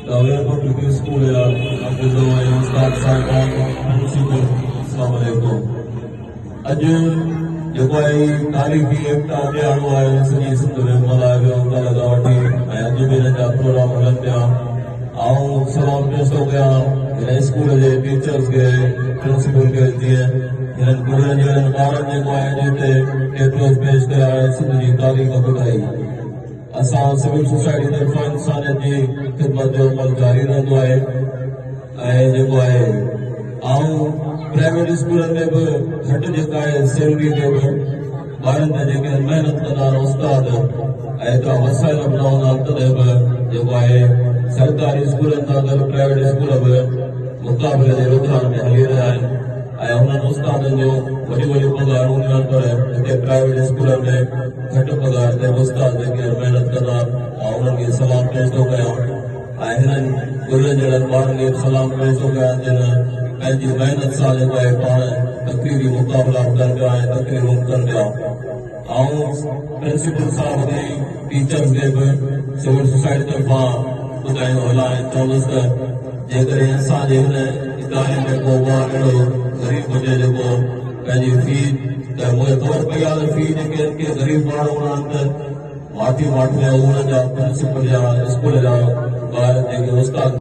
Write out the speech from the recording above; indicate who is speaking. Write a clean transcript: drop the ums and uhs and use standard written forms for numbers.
Speaker 1: Dahri public school جا شاگرد ۽ استاد صاحبان، پرنسپل، اسلام عليڪم. اڄ جيڪو آهي هي تاريخي ايڪتا ڏهاڙو آهي سڄي سنڌ ۾ ملهايو ويو ڪالهه کان وٺي ۽ اڄ به هن جا پروگرام هلن پيا. آئون سلام پيش ٿو ڪيان هن اسڪول جي ٽيچرز کي، پرنسپل کي، جيئن هنن گلڙن جهڙن ٻارن جيڪو آهي اڄ هتي ٽيبلوز پيش ڪيا ۽ سنڌ جي تاريخ ٻڌائي. اسان سول سوسائٽي طرفان انسانيت جي خدمت جو عمل جاري رهندو آهي ۽ جيڪو آهي آئون پرائيويٽ اسڪولن ۾ به گهٽ جيڪا آهي سيلري تي به ٻارن تي جيڪي محنت ڪندا آهن استاد ۽ ايترا وسائل به نه هوندا آهن تڏهن به جيڪو آهي سرڪاري اسڪولن سان گڏ پرائيويٽ اسڪول به مقابلي جي رجحان ۾ هلي رهيا آهن ۽ انهن استادن جون وڏيون وڏيون پگهارون هونديون آهن پر هتي پرائيويٽ اسڪولن ۾ گهٽ پگهار تي به استاد جيڪي محنت ڪندا آهن آئون انهن کي سلام پيش ٿو ڪيان ۽ هنن گلن جهڙن ٻارن کي به سلام پيش ٿو ڪيان جن پنهنجي محنت سان جيڪو آهي پاڻ تقريري مقابلا به ڪن پيا ۽ تقريرون به ڪن پيا. آئون پرنسپل صاحب کي ٽيچرز کي به سول سوسائٽي طرفان ٻڌائيندو هلان ۽ چوندس ته جيڪڏهن اسان جي هن اداري ۾ ڪو ٻار اهڙو غريب هجي جيڪو پنهنجي في ته مون کي خبر پئي آهي ته في جيڪي آهن ڪي غريب ٻار هوندا آهن ته ماٺي ماٺ ۾ انهن جا پرنسپل يا اسڪول جا ٻار جيڪي استاد.